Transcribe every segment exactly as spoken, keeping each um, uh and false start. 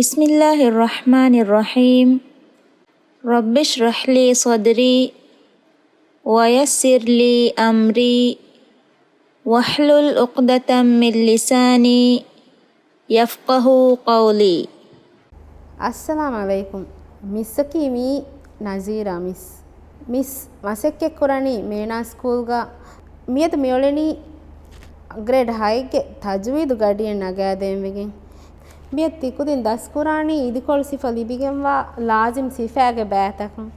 بسم الله الرحمن الرحيم. رب اشرح لي صدري ويسر لي أمري واحلل عقدة من لساني يفقهوا قولي. އައްސަލާމް ޢަލައިކުމް. މިސްއަކީ މީ ނަޒީރާ މިސް. މިސް މަސައްކަތްކުރަނީ މޭނާ ސްކޫލްގަ. މިއަދު މިއުޅެނީ ގްރޭޑް ހައެއްގެ ތަޖްވީދު ގަޑިއެއް ނަގާދޭންވެގެން. މިއަދު ތިކުދިން ދަސްކުރާނީ އިދިކޮޅު ސިފަ ލިބިގެންވާ ލާޒިމް ސިފައިގެ ބައިތަކުން.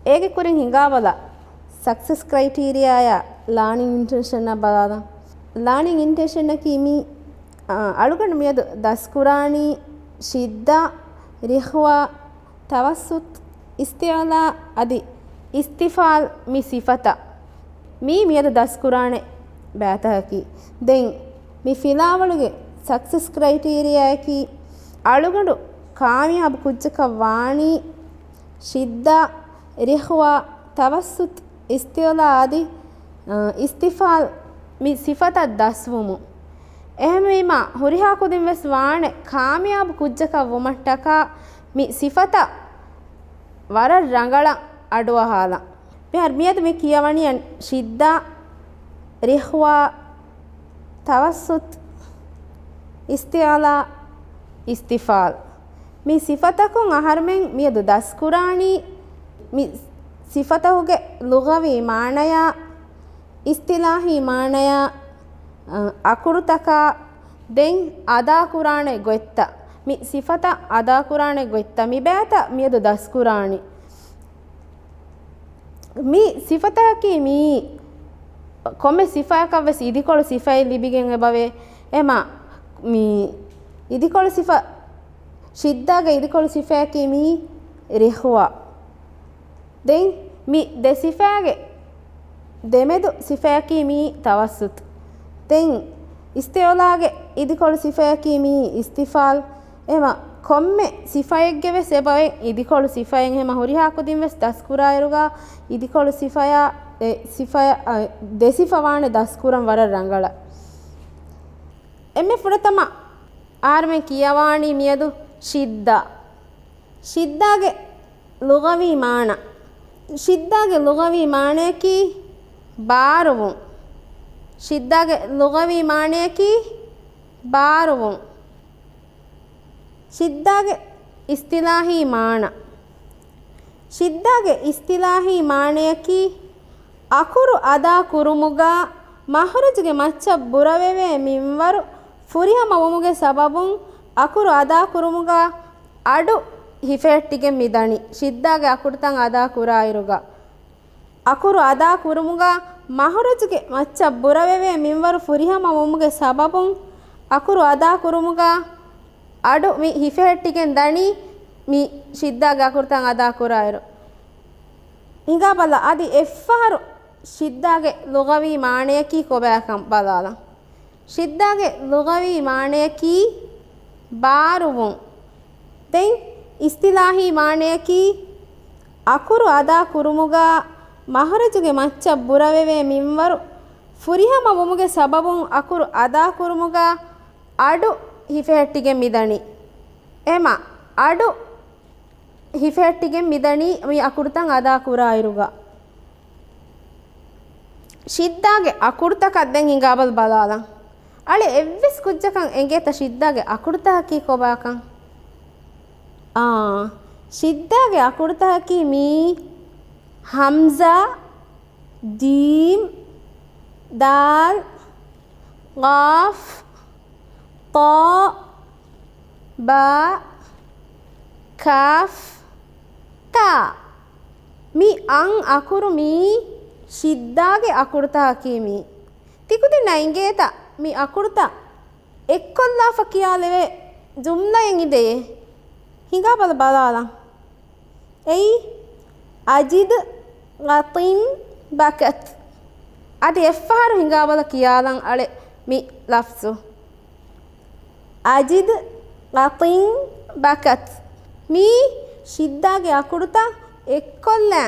އޭގެ ކުރިން ހިނގާބަލަ، ސަކްސެސް ކްރައިޓީރިއާއާ ލާނިން އިންޓެންޝަންއަށް ބަލާލަން. ލާނިން އިންޓެންޝަންއަކީ މީ، އާ، އަޅުގަނޑު މިއަދު ދަސްކުރާނީ ޝިއްދާ، ރިޚްވާ، ތަވައްސުތް، އިސްތިޢުލާ އަދި އިސްތިފާލް މި ސިފަތައް. މީ މިއަދު ދަސްކުރާނެ ބައިތަކަކީ. ދެން މި ފިލާވަޅުގެ ސަކްސެސް ކްރައިޓީރިއާއަކީ އަޅުގަނޑު ކާމިޔާބު ކުއްޖަކަށް ވާނީ ޝިއްދާ، ރިޚްވާ، ތަވައްސުތް، އިސްތިޢުލާ އަދި، އަ، އިސްތިފާލް މި ސިފަތައް ދަސްވުމުން. އެހެންވީމާ، ހުރިހާ ކުދިން ވެސް ވާނެ ކާމިޔާބު ކުއްޖަކަށް ވުމަށްޓަކާ މި ސިފަތައް ވަރަށް ރަނގަޅަށް އަޑުއަހާލަން. މިހާރު މިއަދު މި ކިޔަވަނީ ޝިއްދާ، ރިޚްވާ، ތަވައްސުތް، އިސްތިޢުލާ، އިސްތިފާލް. މި ސިފަތަކުން އަހަރުމެން މިއަދު ދަސްކުރާނީ މި ސިފަތަކުގެ ލުޣަވީ މާނަޔާ، އިސްތިލާހީ މާނަޔާ، އަ، އަކުރުތަކާ ދެން އަދާކުރާނެ ގޮތްތައް. މި ސިފަތައް އަދާކުރާނެ ގޮތްތައް މި ބައިތައް މިއަދު ދަސްކުރާނީ. މި ސިފަތަކަކީ މީ ކޮންމެ ސިފައަކަށް ވެސް އިދިކޮޅު ސިފައެއް ލިބިގެން އެބަވޭ. އެމަ މި އިދިކޮޅު ސިފަ ޝިއްދާގެ އިދިކޮޅު ސިފައަކީ މީ ރިޚްވާ. ދެން މި ދެ ސިފައިގެ ދެމެދު ސިފައަކީ މީ ތަވައްސުތު. ދެން އިސްތިޢުލާގެ އިދިކޮޅު ސިފައަކީ މީ އިސްތިފާލް. އެމަ ކޮންމެ ސިފައެއްގެ ވެސް އެބައޮތް އިދިކޮޅު ސިފައެއް. ހަމަ ހުރިހާ ކުދިން ވެސް ދަސްކުރާއިރުގަ އިދިކޮޅު ސިފަޔާ އެ ސިފަޔަ، އަ، ދެ ސިފަ ވާނެ ދަސްކުރަން ވަރަށް ރަނގަޅަށް. އެންމެ ފުރަތަމަ އަހަރުމެން ކިޔަވާނީ މިއަދު ޝިއްދާ. ޝިއްދާގެ ލުޣަވީ މާނަ. ޝިއްދާގެ ލުޣަވީ މާނަޔަކީ ބާރުވުން. ޝިއްދާގެ ލުޣަވީ މާނަޔަކީ ބާރުވުން. ޝިއްދާގެ އިސްތިލާހީ މާނަ. ޝިއްދާގެ އިސްތިލާހީ މާނަޔަކީ، އަކުރު އަދާ ކުރުމުގަ މަހްރަޖުގެ މައްޗަށް ބުރަވެވޭ މިންވަރު ފުރިހަމަ ވުމުގެ ސަބަބުން އަކުރު އަދާ ކުރުމުގަ އަޑު ހިފެހެއްޓިގެން މިދަނީ. ޝިއްދާގެ އަކުރުތައް އަދާ ކުރާއިރުގަ، އަކުރު އަދާ ކުރުމުގަ މަހްރަޖުގެ މައްޗަށް ބުރަވެވޭ މިންވަރު ފުރިހަމަ ވުމުގެ ސަބަބުން އަކުރު އަދާ ކުރުމުގަ އަޑު މި ހިފެހެއްޓިގެން ދަނީ މި ޝިއްދާގެ އަކުރުތައް އަދާ ކުރާއިރު. ހިނގާބަލަ، އަދި އެއްފަހަރު ޝިއްދާގެ ލުޣަވީ މާނަޔަކީ ކޮބާކަން ބަލާލަން. ޝިއްދާގެ ލުޣަވީ މާނަޔަކީ ބާރުވުން. ދެން އިސްތިލާހީ މާނަޔަކީ، އަކުރު އަދާ ކުރުމުގަ މަހްރަޖުގެ މައްޗަށް ބުރަވެވޭ މިންވަރު ފުރިހަމަ ވުމުގެ ސަބަބުން އަކުރު އަދާ ކުރުމުގަ އަޑު ހިފެހެއްޓިގެން މިދަނީ. އެމަ އަޑު ހިފެހެއްޓިގެން މިދަނީ މި އަކުރުތައް އަދާ ކުރާއިރުގަ. ޝިއްދާގެ އަކުރުތަކަށް ދެން ހިނގާބަލަ ބަލާލަން. އަޅެ އެއްވެސް ކުއްޖަކަށް އެނގޭތަ ޝިއްދާގެ އަކުރުތަކަކީ ކޮބާކަން؟ އާ، ޝިއްދާގެ އަކުރުތަކަކީ މީ ހަމްޒާ، ޖީމް، ދާލް، ޤާފް، ޠާ، ބާ، ކާފް، ތާ. މި އަން އަކުރު މީ ޝިއްދާގެ އަކުރުތަކަކީ މީ. ތިކުދިންނަށް އެނގޭތަ މި އަކުރުތައް އެއްކޮށްލާފަ ކިޔާލެވޭ ޖުމްލައެއް އިނދެޔޭ؟ ހިނގާބަލަ ބަލާލަން. އެއީ، އަޖިދު ގަތިން ބަކަތް. އަދި އެއްފަހަރު ހިނގާބަލަ ކިޔާލަން އަޅެ މި ލަފްޒު. އަޖިދު ގަތިން ބަކަތް. މީ ޝިއްދާގެ އަކުރުތައް އެއްކޮށްލާ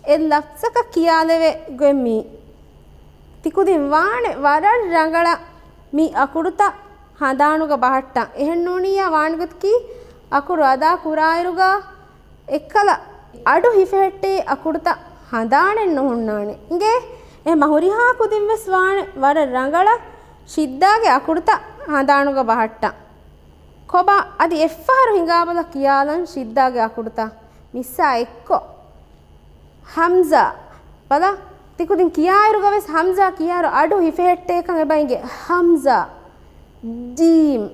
އެއް ލަފްޒަކަށް ކިޔާލެވޭ ގޮތް މީ. ތިކުދިން ވާނެ ވަރަށް ރަނގަޅަށް މި އަކުރުތައް ހަނދާނުގަ ބަހައްޓަން. އެހެންނޫނިއްޔާ ވާނެ ގޮތަކީ، އަކުރު އަދާ ކުރާއިރުގަ އެއްކަލަ އަޑު ހިފެހެއްޓޭ އަކުރުތައް ހަނދާނެއް ނުހުންނާނެ. އިނގޭ، އެ ހުރިހާ ކުދިން ވެސް ވާނެ ވަރަށް ރަނގަޅަށް ޝިއްދާގެ އަކުރުތައް ހަނދާނުގަ ބަހައްޓަން. ކޮބާ އަދި އެއްފަހަރު ހިނގާބަލަ ކިޔާލަން ޝިއްދާގެ އަކުރުތައް މިއްސާ އެއްކޮށް. ހަމްޒާ. ބަލަ، ތިކުދިން ކިޔާއިރުގަ ވެސް ހަމްޒާ ކިޔާއިރު އަޑު ހިފެހެއްޓޭކަން އެބަ އިނގޭ. ހަމްޒާ، ޖީމް،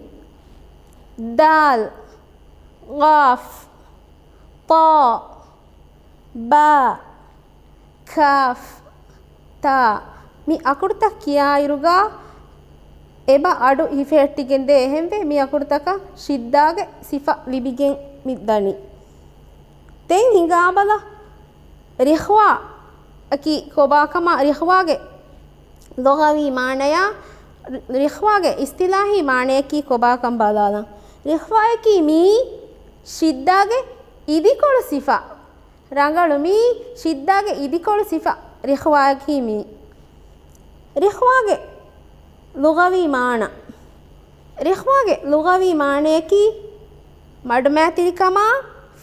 ދާލް، ގާފް، ޠާ، ބާ، ކާފް، ތާ. މި އަކުރުތައް ކިޔާއިރުގަ އެބަ އަޑު ހިފެހެއްޓިގެންދޭ. އެހެންވެ، މި އަކުރުތަކަށް ޝިއްދާގެ ސިފަ ލިބިގެން މި ދަނީ. ދެން ހިނގާބަލަ، ރިޚްވާ އަކީ ކޮބާކަމާ، ރިޚްވާގެ ލުޣަވީ މާނަޔާ، ރިޚްވާގެ އިސްތިލާހީ މާނަޔަކީ ކޮބާކަން ބަލާލަން. ރިޚްވާއަކީ މީ ޝިއްދާގެ އިދިކޮޅު ސިފަ. ރަނގަޅު މީ ޝިއްދާގެ އިދިކޮޅު ސިފަ ރިޚްވާއަކީ މީ. ރިޚްވާގެ ލުޣަވީ މާނަ. ރިޚްވާގެ ލުޣަވީ މާނަޔަކީ މަޑުމައިތިރިކަމާ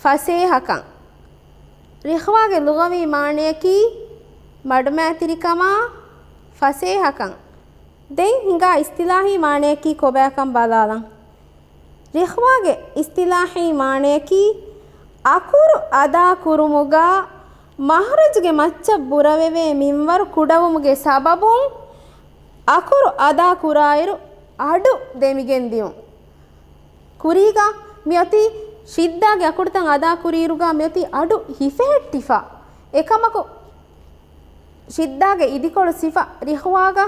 ފަސޭހަކަން. ރިޚްވާގެ ލުޣަވީ މާނަޔަކީ މަޑުމައިތިރިކަމާ ފަސޭހަކަން. ދެން ހިނގާ އިސްތިލާހީ މާނަޔަކީ ކޮބާކަން ބަލާލަން. ރިޚްވާގެ އިސްތިލާހީ މާނަޔަކީ، އަކުރު އަދާ ކުރުމުގަ މަހްރަޖުގެ މައްޗަށް ބުރަވެވޭ މިންވަރު ކުޑަވުމުގެ ސަބަބުން، އަކުރު އަދާ ކުރާއިރު އަޑު ދެމިގެން ދިޔުން. ކުރީގަ މިއޮތީ ޝިއްދާގެ އަކުރުތައް އަދާ ކުރިއިރުގަ މިއޮތީ އަޑު ހިފެހެއްޓިފަ. އެކަމަކު، ޝިއްދާގެ އިދިކޮޅު ސިފަ ރިޚްވާގަ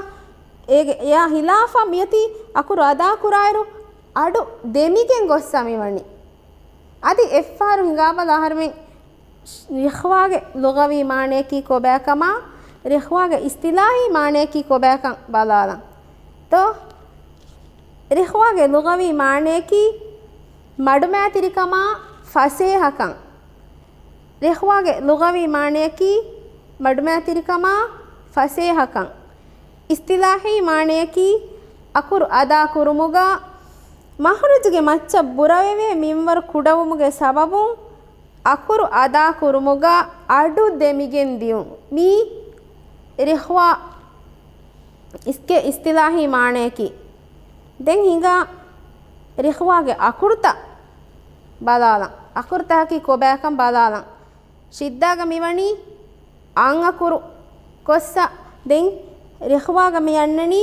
އޭގެ އެއާ ހިލާފަށް މިއޮތީ އަކުރު އަދާ ކުރާއިރު އަޑު ދެމިގެން ގޮއްސަ މިވަނީ. އަދި އެއްފަހަރު ހިނގާބަލަ އަހަރުމެން ރިޚްވާގެ ލުޣަވީ މާނަޔަކީ ކޮބާކަމާ، ރިޚްވާގެ އިސްތިލާހީ މާނަޔަކީ ކޮބާކަން ބަލާލަން. ތޯ، ރިޚްވާގެ ލުޣަވީ މާނަޔަކީ މަޑުމައިތިރިކަމާ ފަސޭހަކަން. ރިޚްވާގެ ލުޣަވީ މާނަޔަކީ މަޑުމައިތިރިކަމާ ފަސޭހަކަން. އިސްތިލާހީ މާނަޔަކީ އަކުރު އަދާ ކުރުމުގަ މަހްރަޖުގެ މައްޗަށް ބުރަވެވޭ މިންވަރު ކުޑަވުމުގެ ސަބަބުން އަކުރު އަދާ ކުރުމުގަ އަޑު ދެމިގެން ދިޔުން. މީ ރިޚްވާ އިސްގެ އިސްތިލާހީ މާނަޔަކީ. ދެން ހިނގާ ރިޚްވާގެ އަކުރުތައް ބަލާލަން. އަކުރުތަކަކީ ކޮބާކަން ބަލާލަން. ޝިއްދާގަ މިވަނީ އަން އަކުރު ގޮއްސަ. ދެން ރިޚްވާގަ މި އަންނަނީ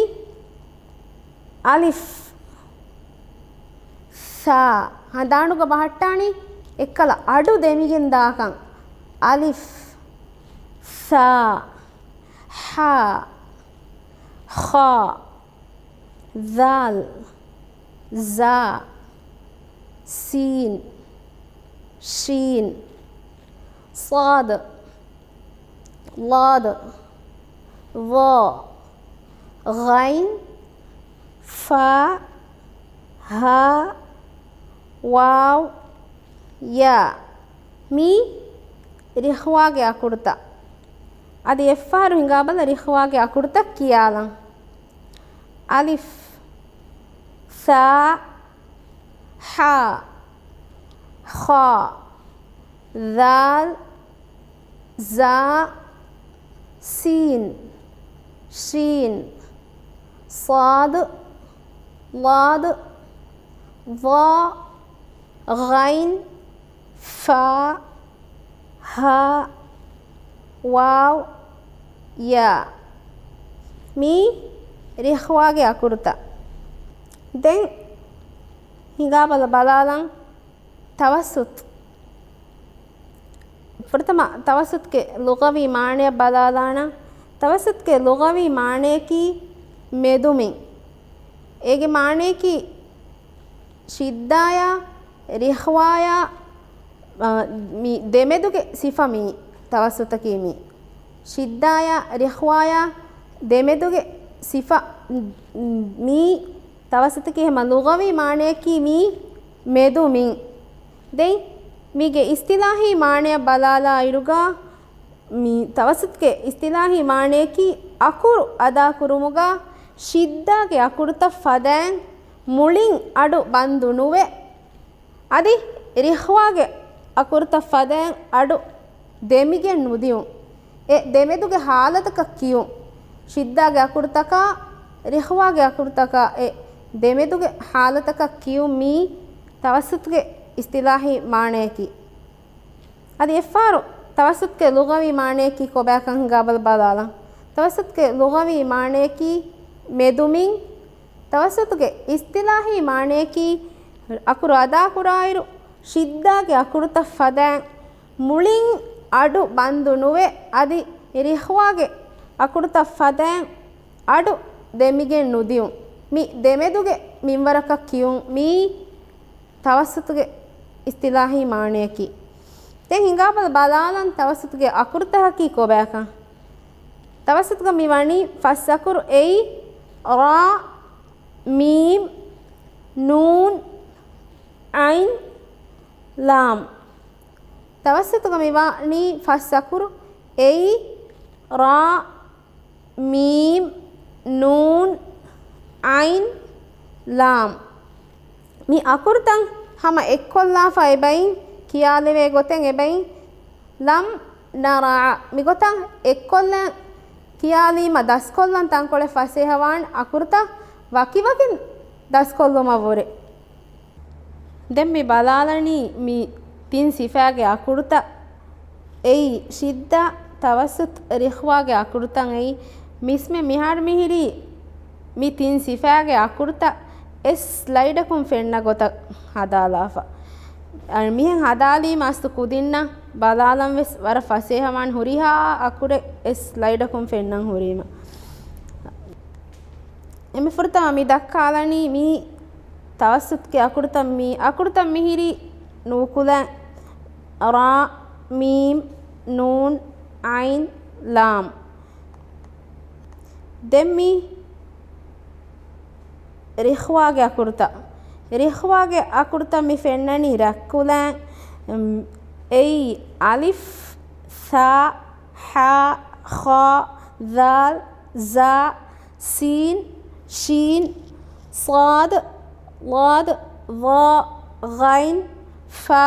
އަލިފް، ސާ. ހަނދާނުގަ ބަހައްޓާނީ އެއްކަލަ އަޑު ދެމިގެން ދާކަން. އަލިފް، ސާ، ހާ، ޚާ، ޛާލް، ޒާ، ސީން، ޝީން، ޞާދު، ޟާދު، ޡާ، ޣައިން، ފާ، ހާ، ވާވް، ޔާ. މީ ރިޚްވާގެ އަކުރުތައް. އަދި އެއްފަހަރު ހިނގާބަލަ ރިޚްވާގެ އަކުރުތައް ކިޔާލަން. އަލިފް، ސާ، ހާ، ޚާ، ޛާލް، ޒާ، ސީން، ޝީން، ޞާދު، ޟާދު، ޡާ، ޣައިން، ފާ، ހާ، ވާވް، ޔާ. މީ ރިޚްވާގެ އަކުރުތައް. ދެން ހިނގާބަލަ ބަލާލަން ތަވައްސުތު. ފުރަތަމަ ތަވައްސުތުގެ ލުޣަވީ މާނަޔަށް ބަލާލާނަން. ތަވައްސުތުގެ ލުޣަވީ މާނަޔަކީ މެދުމިން. އޭގެ މާނަޔަކީ ޝިއްދާޔާ ރިޚްވާޔާ، އާ، މި ދެމެދުގެ ސިފަ މީ ތަވައްސުތަކީ މީ. ޝިއްދާޔާ ރިޚްވާޔާ ދެމެދުގެ ސިފަ މީ ތަވައްސުތަކީ ހަމަ ލުޣަވީ މާނަޔަކީ މީ މެދުމިން. ދެން މީގެ އިސްތިލާހީ މާނަޔަށް ބަލާލާ އިރުގަ މި ތަވައްސުތުގެ އިސްތިލާހީ މާނަޔަކީ އަކުރު އަދާކުރުމުގަ ޝިއްދާގެ އަކުރުތައް ފަދައިން މުޅިން އަޑު ބަންދު ނުވެ، އަދި ރިޚްވާގެ އަކުރުތައް ފަދައިން އަޑު ދެމިގެން ނުދިއުން. އެ ދެމެދުގެ ޙާލަތަކަށް ކިޔުން. ޝިއްދާގެ އަކުރުތަކާ ރިޚްވާގެ އަކުރުތަކާ އެ ދެމެދުގެ ޙާލަތަކަށް ކިޔުން މީ ތަވައްސުޠުގެ އިޞްޠިލާޙީ މާނަޔަކީ. އަދި އެއްފަހަރު ތަވައްސުޠުގެ ލުޣަވީ މާނަޔަކީ ކޮބާކަން ހިނގާބަލަ ބަލާލަން. ތަވައްސުޠުގެ ލުޣަވީ މާނަޔަކީ މެދުމިން، ތަވައްސުޠުގެ އިޞްޠިލާޙީ މާނަޔަކީ އަކުރު އަދާކުރާއިރު، ޝިއްދާގެ އަކުރުތައް ފަދައިން މުޅިން އަޑު ބަންދު ނުވެ، އަދި ރިޚްވާގެ އަކުރުތައް ފަދައިން އަޑު ދެމިގެން ނުދިއުން. މި ދެމެދުގެ މިންވަރަކަށް ކިޔުން މީ ތަވައްސުޠުގެ އިޞްޠިލާޙީ މާނަޔަކީ. ދެން ހިނގާބަލަ ބަލާލަން ތަވައްސުޠުގެ އަކުރުތަކަކީ ކޮބާކަން. ތަވައްސުޠުގަ މި ވަނީ ފަސް އަކުރު އެއީ ރާ، މީމް، ނޫން، ޢައިން، ލާމް. ތަވައްސުޠުގަ މި ވަނީ ފަސް އަކުރު އެއީ ރާ، މީމް، ނޫން، ޢައިން، ލާމް. މި އަކުރުތައް ހަމަ އެއްކޮށްލާފަ އެބައިން ކިޔާލެވޭ ގޮތެއް އެބައިން ލަމް ނަރާ. މިގޮތަށް އެއްކޮށްލަން ކިޔާލީމަ ދަސްކޮށްލަން ތަންކޮޅެއް ފަސޭހަވާން އަކުރުތައް ވަކިވަކިން ދަސްކޮށްލުމަށްވުރެ. ދެން މި ބަލާލަނީ މި ތިން ސިފައިގެ އަކުރުތައް. އެއީ ޝިއްދާ، ތަވައްސުޠު، ރިޚްވާގެ އަކުރުތައް އެއީ. މިސްމެ މިހާރު މިހިރީ މި ތިން ސިފައިގެ އަކުރުތައް އެއް ސްލައިޑަކުން ފެންނަ ގޮތަށް ހަދާލާފަ. އަ، މިހެން ހަދާލީމަ އަސްލު ކުދިންނަށް ބަލާލަން ވެސް ވަރަށް ފަސޭހަވާން ހުރިހާ އަކުރެއް އެއް ސްލައިޑަކުން ފެންނަން ހުރީމަ. އެންމެ ފުރަތަމަ މި ދައްކާލަނީ މީ ތަވައްސުޠުގެ އަކުރުތައް މީ. އަކުރުތައް މިހިރީ ނޫކުލަ، ރާ، މީމް، ނޫން، ޢައިން، ލާމް. ދެން މީ ރިޚްވާގެ އަކުރުތައް. ރިޚްވާގެ އަކުރުތައް މި ފެންނަނީ ރަތްކުލަ، އެއީ އަލިފް، ޘާ، ޙާ، ޚާ، ޛާލް، ޒާ، ސީން، ޝީން، ޞާދު، ޟާދު، ޡާ، ޣައިން، ފާ،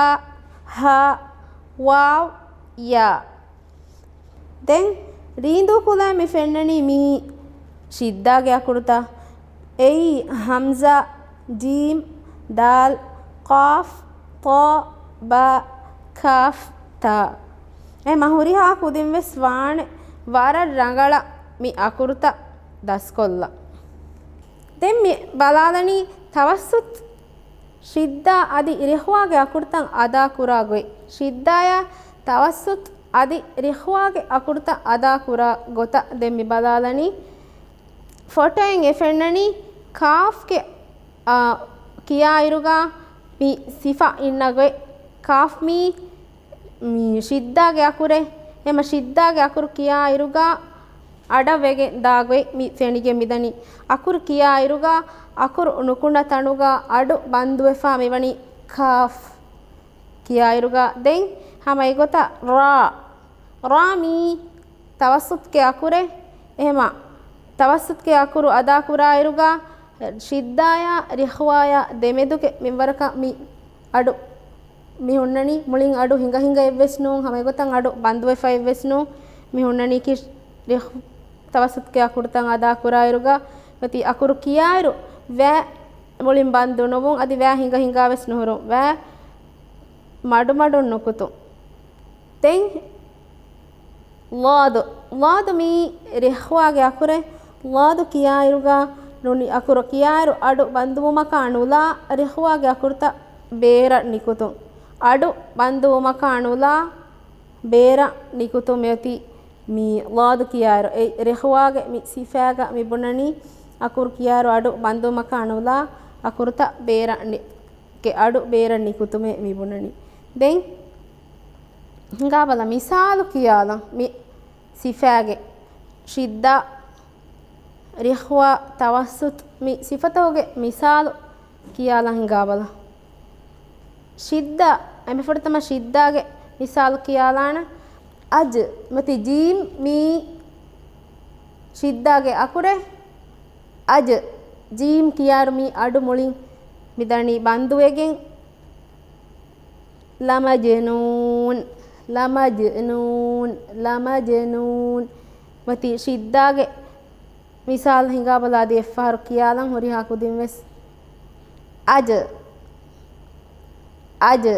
ހާ، ވާވް، ޔާ. ދެން ރީނދޫ ކުލަ މި ފެންނަނީ މީ ޝިއްދާގެ އަކުރުތައް. އެއީ ހަމްޒާ، ޖީމް، ދާލް، ޤާފް، ޠާ، ބާ، ކާފް، ތާ. އެމަ ހުރިހާ ކުދިން ވެސް ވާނެ ވަރަށް ރަނގަޅަށް މި އަކުރުތައް ދަސްކޮށްލަ. ދެން މި ބަލާލަނީ ތަވައްސުޠު، ޝިއްދާ އަދި ރިޚްވާގެ އަކުރުތައް އަދާކުރާ ގޮތް. ޝިއްދާޔާ ތަވައްސުޠު އަދި ރިޚްވާގެ އަކުރުތައް އަދާކުރާ ގޮތަށް ދެން މި ބަލާލަނީ. ފޮޓޯއިން އެ ފެންނަނީ ކާފްގެ، އާ، ކިޔާއިރުގަ މި ސިފަ އިންނަ ގޮތް. ކާފް މީ މި ޝިއްދާގެ އަކުރެއް. އެމަ ޝިއްދާގެ އަކުރު ކިޔާއިރުގަ އަޑަށް ވެގެން ދާ ގޮތް މި ފެނިގެން މިދަނީ. އަކުރު ކިޔާއިރުގަ އަކުރު ނުކުންނަ ތަނުގަ އަޑު ބަންދުވެފަ މިވަނީ ކާފް ކިޔާއިރުގަ. ދެން ހަމަ އެގޮތަށް ރާ. ރާ މީ ތަވައްސުޠުގެ އަކުރެއް. އެހެމަ ތަވައްސުޠުގެ އަކުރު އަދާކުރާއިރުގަ ޝިއްދާޔާ ރިޚްވާޔާ ދެމެދުގެ މިންވަރަކަށް މި އަޑު މި ހުންނަނީ. މުޅިން އަޑު ހިނގަ ހިނގައެއްވެސް ނޫން، ހަމަ އެގޮތަށް އަޑު ބަންދުވެފައެއްވެސް ނޫން. މި ހުންނަނީކީ ރިޚް-، ތަވައްސުޠުގެ އަކުރުތައް އަދާކުރާއިރުގަ އޮތީ އަކުރު ކިޔާއިރު ވައި މުޅިން ބަންދު ނުވުން، އަދި ވައި ހިނގަ ހިނގާވެސް ނުހުރުން. ވައި މަޑުމަޑުން ނުކުތުން. ދެން ޟާދު. ޟާދު މީ ރިޚްވާގެ އަކުރެއް. ޟާދު ކިޔާއިރުގަ ނޫނީ އަކުރު ކިޔާއިރު އަޑު ބަންދުވުމަކާ ނުލާ ރިޚްވާގެ އަކުރުތައް ބޭރަށް ނިކުތުން. އަޑު ބަންދުވުމަކާ ނުލާ ބޭރަށް ނިކުތުމެއޮތީ މީ ޟާދު ކިޔާއިރު. އެ ރިޚްވާގެ މި ސިފައިގަ މި ބުނަނީ އަކުރު ކިޔާއިރު އަޑު ބަންދުވުމަކާ ނުލާ އަކުރުތައް ބޭރަށް ނި-، ގެ އަޑު ބޭރަށް ނިކުތުމޭ މި ބުނަނީ. ދެން ހިނގާބަލަ މިސާލު ކިޔާލަން މި ސިފައިގެ ޝިއްދާ، ރިޚްވާ، ތަވައްސުޠު މި ސިފަތަކުގެ މިސާލު ކިޔާލަން ހިނގާބަލަ. ޝިއްދާ، އެންމެ ފުރަތަމަ ޝިއްދާގެ މިސާލު ކިޔާލާނަ. އަޖް، މަތި ޖީމް މީ ޝިއްދާގެ އަކުރެއް. އަޖް، ޖީމް ކިޔާއިރު މީ އަޑު މުޅިން މިދަނީ ބަންދުވެގެން. ލަމަޖްނޫން، ލަމަޖްނޫން، ލަމަޖްނޫން. މަތީ ޝިއްދާގެ މިސާލު ހިނގާބަލަ އަދި އެއްފަހަރު ކިޔާލަން ހުރިހާ ކުދިން ވެސް. އަޖް، އަޖް،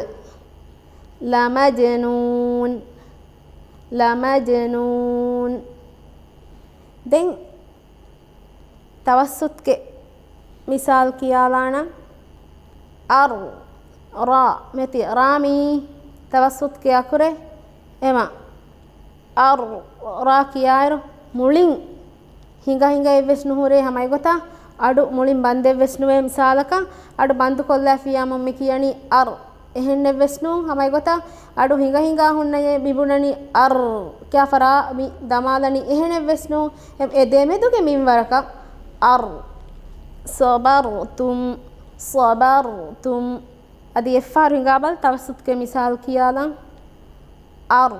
ލަމަޖްނޫން، ލަމަޖްނޫން. ދެން ތަވައްސުތުގެ މިސާލު ކިޔާލާނަން. އަރް، ރާ، މެތި ރާ މީ ތަވައްސުތުގެ އަކުރެއް. އެމަ އަރް، ރާ ކިޔާއިރު މުޅިން ހިނގަ ހިނގައެއްވެސް ނުހުރޭ. ހަމަ އެގޮތަށް އަޑު މުޅިން ބަންދެއްވެސް ނުވޭ. މިސާލަކަށް އަޑު ބަންދުކޮށްލާފިއްޔާމު މި ކިޔަނީ އަރް. އެހެންނެއްވެސް ނޫން. ހަމަ އެގޮތަށް އަޑު ހިނގަ ހިނގާ ހުންނައޭ މި ބުނަނީ އަރް ކިޔާފަ ރާ މި ދަމާލަނީ. އެހެނެއްވެސް ނޫން. އެ، އެ ދެމެދުގެ މިންވަރަކަށް އަރް. ޞަބަރްތުމް، ޞަބަރްތުމް. އަދި އެއްފަހަރު ހިނގާބަލަ ތަވައްސުތުގެ މިސާލު ކިޔާލަން. އަރް،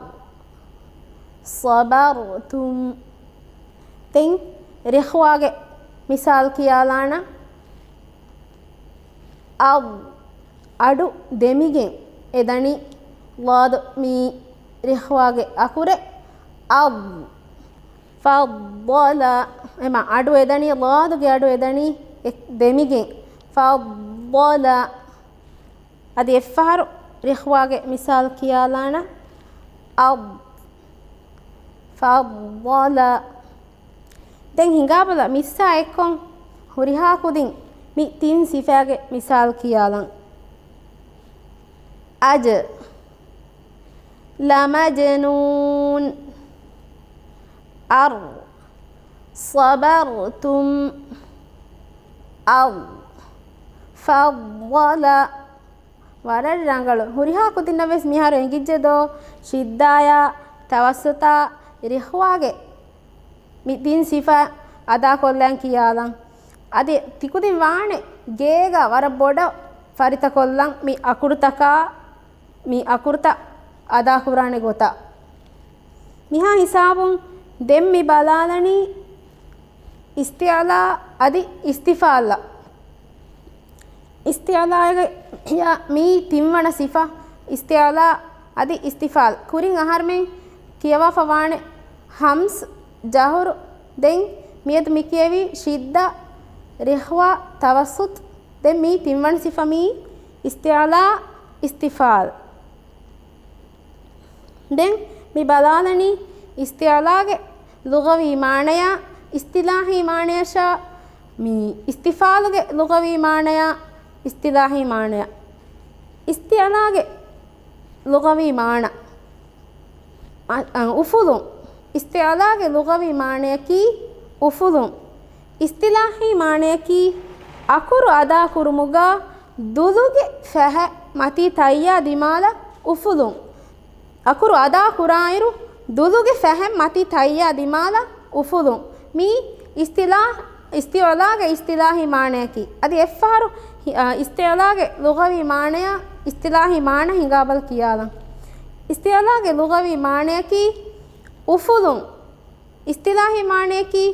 ޞަބަރްތުމް. ދެން ރިޚްވާގެ މިސާލު ކިޔާލާނަން. އަށް، އަޑު ދެމިގެން އެދަނީ ޟާދު މީ ރިޚްވާގެ އަކުރެއް. އަށް، ފައްޟަލަ. އެމަ އަޑު އެދަނީ، ޟާދުގެ އަޑު އެދަނީ އެ-، ދެމިގެން. ފައްޟަލަ. އަދި އެއްފަހަރު ރިޚްވާގެ މިސާލު ކިޔާލާނަން. އަށް، ފައްޟަލަ. ދެން ހިނގާބަލަ މިއްސާ އެއްކޮށް ހުރިހާ ކުދިން މި ތިން ސިފައިގެ މިސާލު ކިޔާލަން. އަޖް، ލަމަޖްނޫން. އަށް، ޞަބަރްތުމް. އަށް، ފައްޟަލަ. ވަރަށް ރަނގަޅު. ހުރިހާ ކުދިންނަށް ވެސް މިހާރު އެނގިއްޖެ ދޯ؟ ޝިއްދާޔާ، ތަވައްސުތާ، ރިޚްވާގެ މި ތިން ސިފަ އަދާކޮށްލަން ކިޔާލަން. އަދި ތިކުދިން ވާނެ ގޭގަ ވަރަށް ބޮޑަށް ފަރިތަކޮށްލަން މި އަކުރުތަކާ، މި އަކުރުތައް އަދާކުރާނެ ގޮތަށް. މިހާ ހިސާބުން ދެން މި ބަލާލަނީ އިސްތިޢުލާ އަދި އިސްތިފާލަށް. އިސްތިޢުލާގެ މީ ތިންވަނަ ސިފަ. އިސްތިޢުލާ އަދި އިސްތިފާލް. ކުރިން އަހަރުމެން ކިޔަވާފަ ވާނެ ހަމްޒް، ޖަހުރު. ދެން މިއަދު މި ކިޔެވީ ޝިއްދަ، ރިޚްވާ، ތަވައްސުތު. ދެން މީ ތިންވަނަ ސިފަ މީ އިސްތިޢުލާ، އިސްތިފާލް. ދެން މި ބަލާލަނީ އިސްތިޢުލާގެ ލުޣަވީ މާނަޔާ އިސްތިލާހީ މާނަޔަށާ، މި އިސްތިފާލުގެ ލުޣަވީ މާނަޔާ އިސްތިލާހީ މާނަޔާ. އިސްތިޢުލާގެ ލުޣަވީ މާނަ، އަ، އަ، އުފުލުން. އިސްތިޢުލާގެ ލުޣަވީ މާނަޔަކީ އުފުލުން. އިސްތިލާހީ މާނަޔަކީ އަކުރު އަދާކުރުމުގަ ދުލުގެ ފަހަތް މަތީ ތައްޔާ ދިމާލަށް އުފުލުން. އަކުރު އަދާ ކުރާއިރު، ދުލުގެ ފަހަތް މަތީ ތައްޔާ ދިމާލަށް އުފުލުން. މީ އިސްތިލާ-، އިސްތިޢުލާގެ އިސްތިލާހީ މާނަޔަކީ. އަދި އެއްފަހަރު ހި-، އަ، އިސްތިޢުލާގެ ލުޣަވީ މާނަޔާ އިސްތިލާހީ މާނަ ހިނގާބަލަ ކިޔާލަން. އިސްތިޢުލާގެ ލުޣަވީ މާނަޔަކީ އުފުލުން. އިސްތިލާހީ މާނަޔަކީ،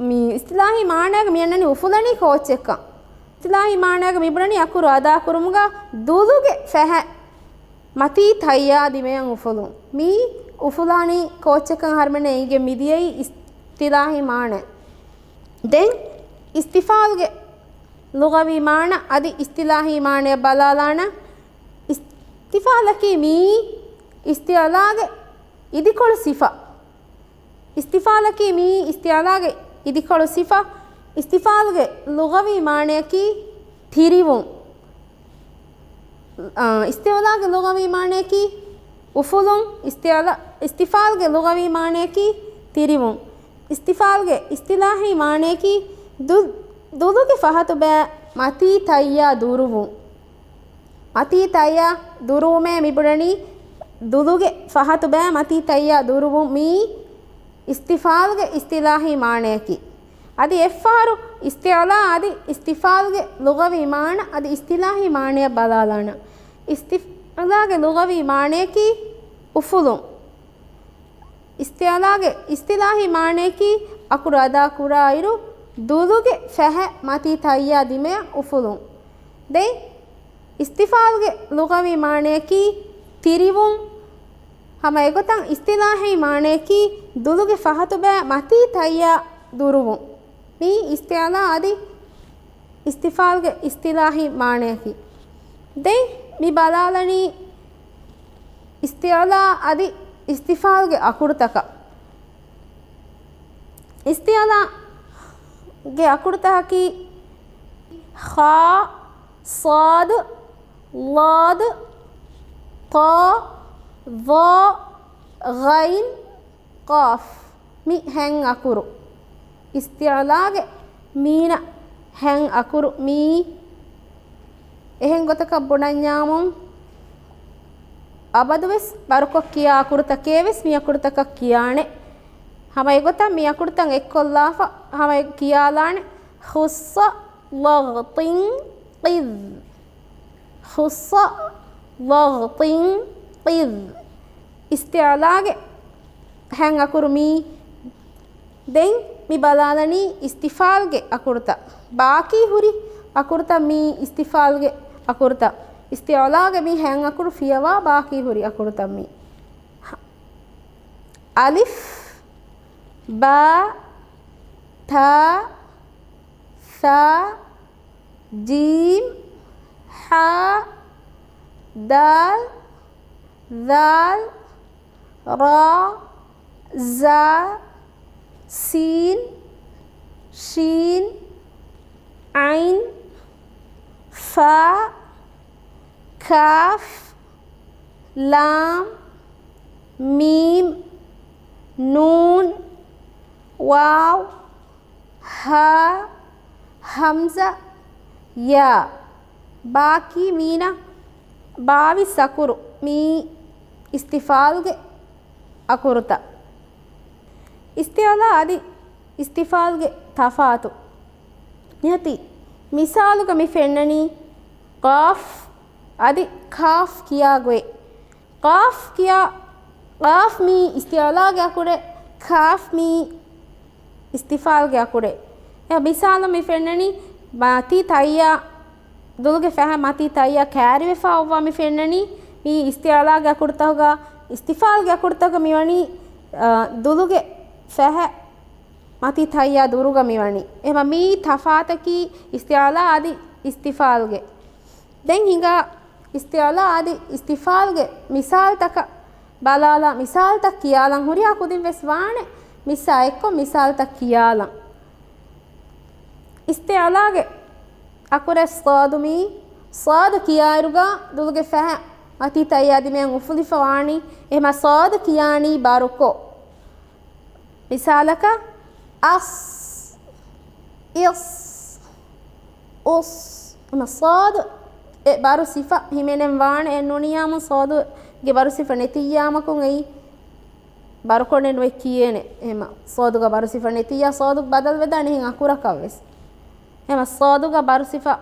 މި އިސްތިލާހީ މާނަޔަކީ މި އަންނަނީ އުފުލަނީ ކޯއްޗެއްކަން. އިސްތިލާހީ މާނަޔަކީ މި ބުނަނީ އަކުރު އަދާކުރުމުގަ ދުލުގެ ފަހަތް މަތީ ތައްޔާ ދިމަޔަށް އުފުލުން. މީ އުފުލާނީ ކޯއްޗެއްކަން އަހަރުމެންނަށް އެނގިގެން މިދިޔައީ އިސްތިލާހީ މާނަ. ދެން އިސްތިފާލުގެ ލުޣަވީ މާނަ އަދި އިސްތިލާހީ މާނަޔަށް ބަލާލާނަން. އިސްތިފާލަކީ މީ އިސްތިޢުލާގެ އިދިކޮޅު ސިފަ. އިސްތިފާލަކީ މީ އިސްތިޢުލާގެ އިދިކޮޅު ސިފަ. އިސްތިފާލުގެ ލުޣަވީ މާނަޔަކީ ތިރިވުން. އާ، އިސްތިޢުލާގެ ލުޣަވީ މާނަޔަކީ އުފުލުން. އިސްތިޢުލާ-، އިސްތިފާލުގެ ލުޣަވީ މާނަޔަކީ ތިރިވުން. އިސްތިފާލުގެ އިސްތިލާހީ މާނަޔަކީ ދު-، ދުލުގެ ފަހަތު ބައި މަތީ ތައްޔާ ދުރުވުން. މަތީ ތައްޔާ ދުރުވުމޭ މިބުނަނީ ދުލުގެ ފަހަތު ބައި މަތީ ތައްޔާ ދުރުވުން. މީ އިސްތިފާލުގެ އިސްތިލާހީ މާނަޔަކީ. އަދި އެއްފަހަރު އިސްތިޢުލާ އަދި އިސްތިފާލުގެ ލުޣަވީ މާނަ އަދި އިސްތިލާހީ މާނަޔަށް ބަލާލާނަން. އިސްތިޢުލާގެ ލުޣަވީ މާނަޔަކީ އުފުލުން. އިސްތިޢުލާގެ އިސްތިލާހީ މާނަޔަކީ އަކުރު އަދާ ކުރާއިރު ދުލުގެ ފަހަތް މަތީ ތައްޔާ ދިމަޔަށް އުފުލުން. ދެން އިސްތިފާލްގެ ލުޣަވީ މާނަޔަކީ ތިރިވުން. ހަމަ އެގޮތަށް އިސްތިލާހީ މާނަޔަކީ ދުލުގެ ފަހަތުބައި މަތީ ތައްޔާ ދުރުވުން. މީ އިސްތިޢުލާ އަދި އިސްތިފާލްގެ އިސްތިލާހީ މާނަޔަކީ. ދެން މި ބަލާލަނީ އިސްތިޢުލާ އަދި އިސްތިފާލްގެ އަކުރުތަކަށް. އިސްތިޢުލާގެ އަކުރުތަކަކީ ޚާ، ޞާދު، ޟާދު، ޠާ، ޡާ، ޣައިން، ޤާފް. މި ހެން އަކުރު. އިސްތިޢުލާގެ މީނަ ހެން އަކުރު މީ. އެހެން ގޮތަކަށް ބުނަންޏާމުން އަބަދުވެސް ބަރުކޮށް ކިޔާ އަކުރުތަކޭވެސް މި އަކުރުތަކަށް ކިޔާނެ. ހަމަ އެގޮތަށް މި އަކުރުތައް އެއްކޮށްލާފަ ހަމަ ކިޔާލާނެ. ޚުއްޞަ ލަޣްތިން ޤިއް. ޚުއްޞަ ލަޣްތިން ޤިއް. އިސްތިޢުލާގެ ހެން އަކުރު މީ. ދެން މި ބަލާލަނީ އިސްތިފާލްގެ އަކުރުތައް. ބާކީ ހުރި އަކުރުތައް މީ އިސްތިފާލްގެ އަކުރުތައް. އިސްތިޢުލާގެ މި ހެން އަކުރު ފިޔަވާ ބާކީ ހުރި އަކުރުތައް މީ. އަލިފް، ބާ، ތާ، ޘާ، ޖީމް، ޙާ، ދާލް، ޛާލް، ރާ، ޒާ، ސީން، ޝީން، ޢައިން، ފާ، ކާފް، ލާމް، މީމް، ނޫން، ވާވް، ހާ، ހަމްޒާ، ޔާ. ބާކީ މީނަ ބާވީސް އަކުރު މީ އިސްތިފާލްގެ އަކުރުތައް. އިސްތިޢުލާ އަދި އިސްތިފާލްގެ ތަފާތު. ނިހަތި މިސާލުގަ މި ފެންނަނީ ޤާފް އަދި ކާފް ކިޔާ ގޮތް. ޤާފް ކިޔާ، ޤާފް މީ އިސްތިޢުލާގެ އަކުރެއް، ކާފް މީ އިސްތިފާލްގެ އަކުރެއް. އެ މިސާލު މި ފެންނަނީ މަތީ ތައްޔާ، ދުލުގެ ފަހަތް މަތީ ތައްޔާ ކައިރިވެފަ އޮއްވާ މި ފެންނަނީ މީ އިސްތިޢުލާގެ އަކުރުތަކުގަ، އިސްތިފާލްގެ އަކުރުތަކުގަ މިވަނީ، އާ، ދުލުގެ ފަހަތް މަތީ ތައްޔާ ދުރުގަ މިވަނީ. އެހެމަ މީ ތަފާތަކީ އިސްތިޢުލާ އަދި އިސްތިފާލްގެ. ދެން ހިނގާ އިސްތިޢުލާ އަދި އިސްތިފާލްގެ މިސާލްތަކަށް ބަލާލާ، މިސާލްތައް ކިޔާލަން. ހުރިހާ ކުދިން ވެސް ވާނެ މިސްއާ އެއްކޮށް މިސާލްތައް ކިޔާލަން. އިސްތިޢުލާގެ އަކުރެއް ޞާދު މީ، ޞާދު ކިޔާއިރުގަ ދުލުގެ ފަހަތް މަތީ ތައްޔާ ދިމައިން އުފުލިފަ ވާނީ. އެހެމަ ޞާދު ކިޔާނީ ބަރުކޮށް. މިސާލަކަށް، އަސް، އިސް، އުސް. އެމަ ޞާދު އެ ބަރު ސިފަ ހިމެނެން ވާނެ. އެ ނޫނިއްޔާމު ޞާދުގެ ބަރު ސިފަ ނެތިއްޔާމަކުން އެއީ ބަރުކޮށް ނުވެ ކިޔޭނެ. އެމަ ޞާދުގަ ބަރު ސިފަ ނެތިއްޔާ ޞާދު ބަދަލު ވެދާނެ އެހެން އަކުރަކަށް ވެސް. އެމަ ޞާދުގަ ބަރު ސިފަ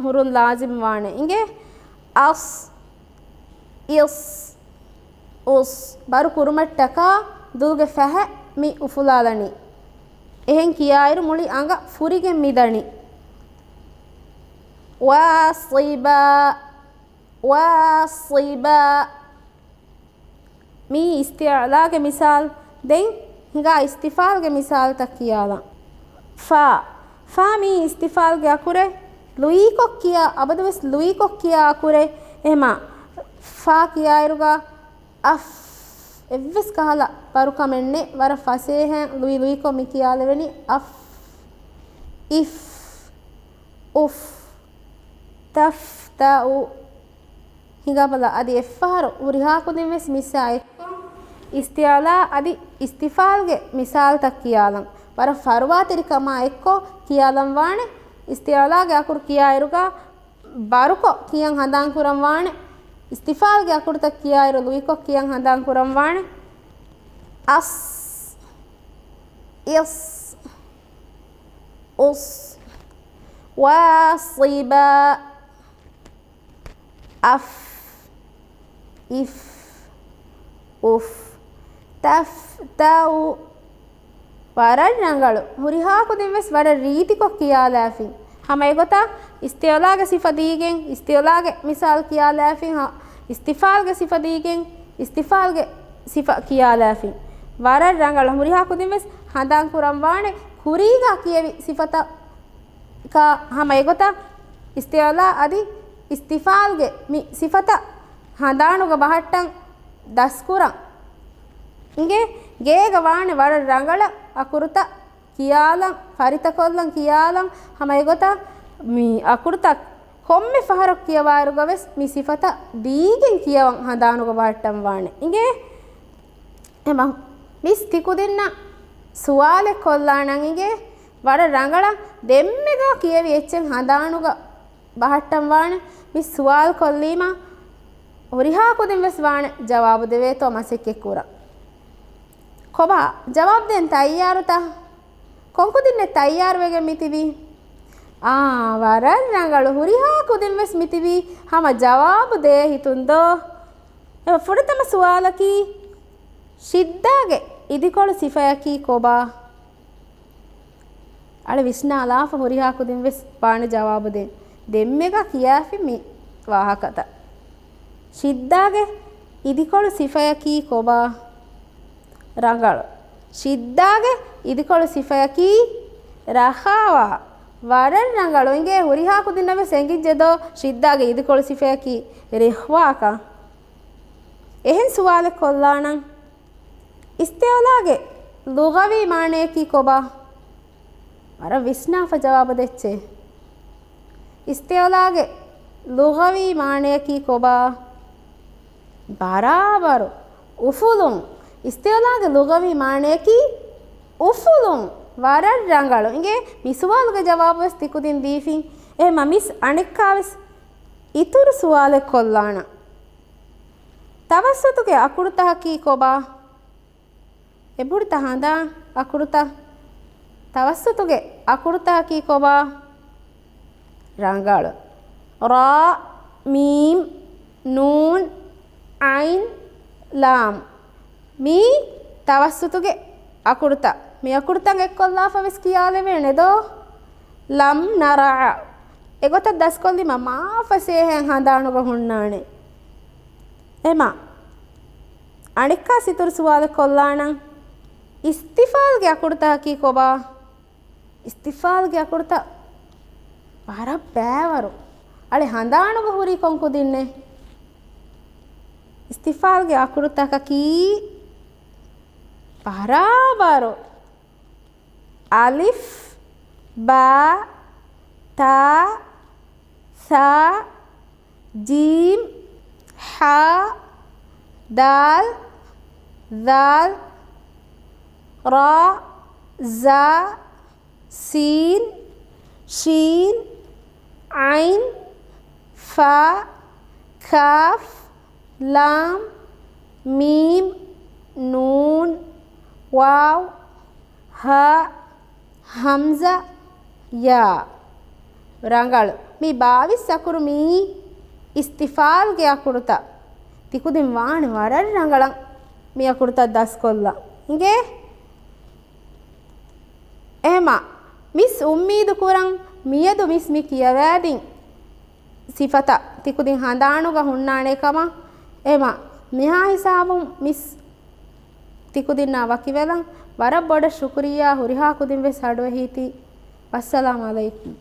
ހުރުން ލާޒިމް ވާނެ. އިނގޭ އަސް، އިސް، އުސް. ބަރު ކުރުމަށްޓަކާ ދުލުގެ ފަހަތް މި އުފުލާލަނީ. އެހެން ކިޔާއިރު މުޅި އަނގަ ފުރިގެން މިދަނީ. ވާސިބާ، ވާސިބާ. މީ އިސްތިޢުލާގެ މިސާލް. ދެން ހިނގާ އިސްތިފާލްގެ މިސާލްތައް ކިޔާލަން. ފާ. ފާ މީ އިސްތިފާލްގެ އަކުރެއް. ލުއިކޮށް ކިޔާ، އަބަދުވެސް ލުއިކޮށް ކިޔާ އަކުރެއް. އެހެމަ ފާ ކިޔާއިރުގަ އަފް. އެއްވެސް ކަހަލަ ބަރުކަމެއް ނެތް. ވަރަށް ފަސޭހައިން ލުއި ލުއިކޮށް މި ކިޔާލެވެނީ އަފް، އިފް، އުފް، ތަފް، ތައު. ހިނގާބަލަ، އަދި އެއްފަހަރު ހުރިހާ ކުދިން ވެސް މިސްއާ އެއްކޮށް އިސްތިޢުލާ އަދި އިސްތިފާލްގެ މިސާލްތައް ކިޔާލަން. ވަރަށް ފަރުވާތެރިކަމާ އެއްކޮށް ކިޔާލަން ވާނެ. އިސްތިޢުލާގެ އަކުރު ކިޔާއިރުގަ ބަރުކޮށް ކިޔަން ހަނދާން ކުރަން ވާނެ. އިސްތިފާލްގެ އަކުރުތައް ކިޔާއިރު ލުއިކޮށް ކިޔަން ހަނދާން ކުރަން ވާނެ. އަސް، އިސް، އުސް، ވާސިބާ. އަފް، އިފް، އުފް، ތަފް، ތައު. ވަރަށް ރަނގަޅު. ހުރިހާ ކުދިން ވެސް ވަރަށް ރީތިކޮށް ކިޔާލާފިން. ހަމަ އެގޮތަށް އިސްތިއުލާގެ ސިފަ ދީގެން އިސްތިއުލާގެ މިސާލް ކިޔާލާފިން، ހަ، އިސްތިފާލްގެ ސިފަ ދީގެން އިސްތިފާލްގެ ސިފަ ކިޔާލާފިން. ވަރަށް ރަނގަޅަށް ހުރިހާ ކުދިން ވެސް ހަނދާން ކުރަން ވާނެ ކުރީގާ ކިޔެވި ސިފަތައް ކާ ހަމަ އެގޮތަށް އިސްތިއުލާ އަދި އިސްތިފާލްގެ މި ސިފަތައް ހަނދާނުގަ ބަހައްޓަން ދަސްކުރަން. އިނގޭ ގޭގަ ވާނެ ވަރަށް ރަނގަޅަށް އަކުރުތައް ކިޔާލަން، ފަރިތަކޮށްލަން ކިޔާލަން، ހަމަ އެގޮތަށް މި އަކުރުތައް ކޮންމެ ފަހަރަކު ކިޔަވާއިރުގަ ވެސް މި ސިފަތައް ދީގެން ކިޔަވަން ހަނދާނުގަ ބަހައްޓަން ވާނެ. އިނގޭ؟ އެމަ މިސް ތިކުދިންނަށް ސުވާލެއް ކޮށްލާނަން އިނގޭ، ވަރަށް ރަނގަޅަށް ދެންމެގަ ކިޔެވި އެއްޗެއް ހަނދާނުގަ ބަހައްޓަން ވާނެ. މި ސުވާލު ކޮށްލީމަ ހުރިހާ ކުދިން ވެސް ވާނެ ޖަވާބު ދެވޭތޯ މަސައްކަތް ކުރަން. ކޮބާ، ޖަވާބު ދޭން ތައްޔާރުތަ؟ ކޮން ކުދިންނެއް ތައްޔާރުވެގެން މިތިބީ؟ އާ، ވަރަށް ރަނގަޅު. ހުރިހާ ކުދިން ވެސް މިތިބީ ހަމަ ޖަވާބު ދޭ ހިތުން ދޯ؟ އެ ފުރަތަމަ ސުވާލަކީ، ޝިއްދާގެ އިދިކޮޅު ސިފަޔަކީ ކޮބާ؟ އަޅެ ވިސްނާލާފަ ހުރިހާ ކުދިން ވެސް ވާނެ ޖަވާބު ދޭން. ދެންމެގަ ކިޔާފި މި ވާހަކަތައް. ޝިއްދާގެ އިދިކޮޅު ސިފަޔަކީ ކޮބާ؟ ރަނގަޅު. ޝިއްދާގެ އިދިކޮޅު ސިފަޔަކީ ރަޚާވާ. ވަރަށް ރަނގަޅު. އިނގޭ ހުރިހާ ކުދިންނަށް ވެސް އެނގިއްޖެ ދޯ ޝިއްދާގެ އިދިކޮޅު ސިފަޔަކީ ރިޚްވާކަން. އެހެން ސުވާލެއް ކޮށްލާނަން. އިސްތިއުލާގެ ލުޣަވީ މާނަޔަކީ ކޮބާ؟ ވަރަށް ވިސްނާފަ ޖަވާބު ދެއްޗޭ. އިސްތިއުލާގެ ލުޣަވީ މާނަޔަކީ ކޮބާ؟ ބަރާބަރު. އުފުލުން. އިސްތިއުލާގެ ލުޣަވީ މާނަޔަކީ އުފުލުން. ވަރަށް ރަނގަޅު. އިނގޭ މި ސުވާލުގެ ޖަވާބު ވެސް ތިކުދިން ދީފިން. އެހެމަ މިސް އަނެއްކާވެސް އިތުރު ސުވާލެއް ކޮށްލާނަން. ތަވައްސުތުގެ އަކުރުތަކަކީ ކޮބާ؟ އެބުޑިތަ ހަނދާން އަކުރުތައް؟ ތަވައްސުތުގެ އަކުރުތަކަކީ ކޮބާ؟ ރަނގަޅު. ރާ، މީމް، ނޫން، އައިން، ލާމް. މީ ތަވައްސުތުގެ އަކުރުތައް. މި އަކުރުތައް އެއްކޮށްލާފަ ވެސް ކިޔާލެވޭނެ ދޯ؟ ލަމް ނަރަޢަ. އެގޮތަށް ދަސްކޮށްލީމަ މާ ފަސޭހައިން ހަނދާނުގަ ހުންނާނެ. އެމަ އަނެއްކާ ސިތުރު ސުވާލެއް ކޮށްލާނަން. އިސްތިފާލްގެ އަކުރުތަކަކީ ކޮބާ؟ އިސްތިފާލްގެ އަކުރުތައް ވަރަށް ބައިވަރު. އަޅެ ހަނދާނުގަ ހުރީ ކޮން ކުދިންނެއް؟ އިސްތިފާލްގެ އަކުރުތަކަކީ ބަރާބަރު އަލިފް، ބާ، ތާ، ސާ، ޖީމް، ޙާ، ދާލް، ޛާލް، ރާ، ޒާ، ސީން، ޝީން، ޢައިން، ފާ، ކާފް، ލާމް، މީމް، ނޫން، ވާވް، ހާ، ހަމްޒާ، ޔާ. ރަނގަޅު. މި ބާވީސް އަކުރު މީ އިސްތިފާލްގެ އަކުރުތައް. ތިކުދިން ވާނެ ވަރަށް ރަނގަޅަށް މި އަކުރުތައް ދަސްކޮށްލަން. އިނގޭ؟ އެހެމަ މިސް އުއްމީދު ކުރަން މިއަދު މިސް މި ކިޔަވާދިން ސިފަތައް ތިކުދިން ހަނދާނުގަ ހުންނާނޭ ކަމަށް. އެމަ މިހާ ހިސާބުން މިސް ތިކުދިންނާ ވަކިވެލަން. ވަރަށް ބޮޑަށް ޝުކުރިއްޔާ. ހުރިހާ ކުދިން ވެސް އަޑުއެހީތީ. ވައްސަލާމް ޢަލައިކުމް.